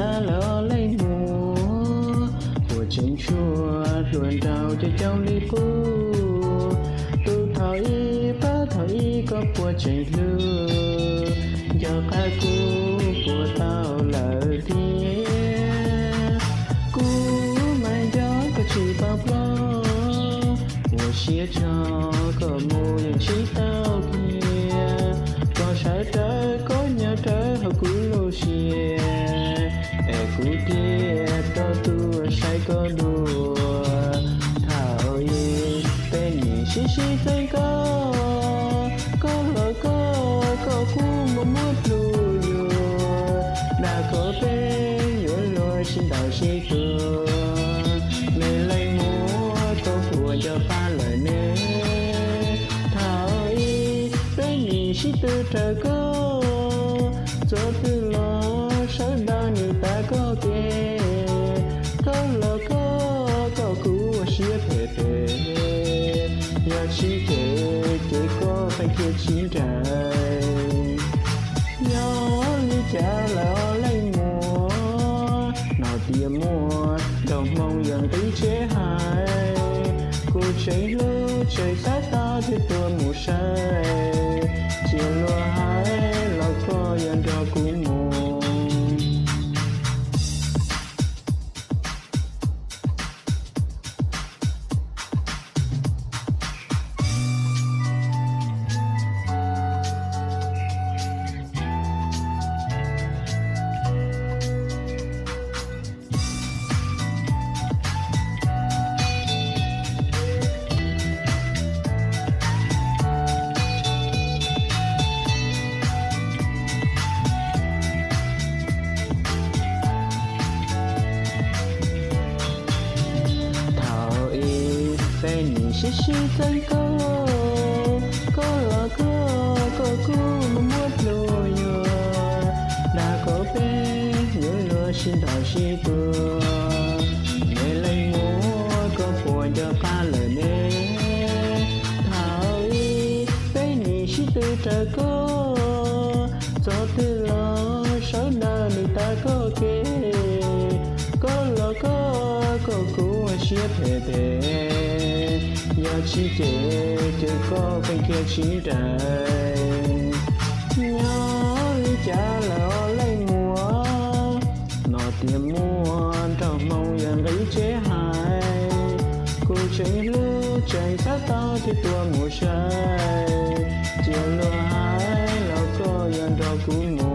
cas lawm os leej muam, puas tseem tshuav hluas nraug coob coob li qub? Tus thaum ib pab thaum ib koj puas tseem hlub, nco qab kuv puas tau lawm thiab? Kuv mas nco koj tsis paub plaub, ua siab tso koj mus yeej tsis tau kiag. Koj sawv rawv koj nyob rawv hauv kuv lub siab, es kuv thiaj tau tuaj saib koj dua. Thaum ib peb nim sib sib txeeb koj, koj los koj, koj kuj muab muab plhu yuav, dag kom peb yuav luag sib ntaus sib tua. Me leej muam, koj puas nco qab lawm ne? Thaum ib peb nim sib tw raws koj, txog twg los sawv daws nws tav koj kev. Koj los koj, koj kuj ua siab phem phem, yog tsis cem ces koj qee kiag tsis nrawm. Nyob li cas lawm os leej muam, no tias muaj nraug hmoob yog nqi tsev hais. Kuv tseem hlub tseem xav tau thiaj tuaj mus saib, cia luag hais los koj yuav nrog kuv mus. Thaum ib peb nim sib sib txeeb koj, koj los koj, koj kuj muab muab plhu yuav, dag kom peb yuav luag sib ntaus sib tua. Me leej muam, koj puas nco qab lawm ne? Thaum ib peb nim sib tw raws koj, txog twg los sawv daws nws tav koj kev. Koj los koj, koj kuj ua siab phem phem, yog tsis cem ces koj qee kiag tsis nrawm. Nyob li cas lawm os leej muam, no tias muaj nraug hmoob yog nqi tsev hais. Kuv tseem hlub tseem xav tau thiaj tuaj mus saib, cia luag hais los koj yuav nrog kuv mus.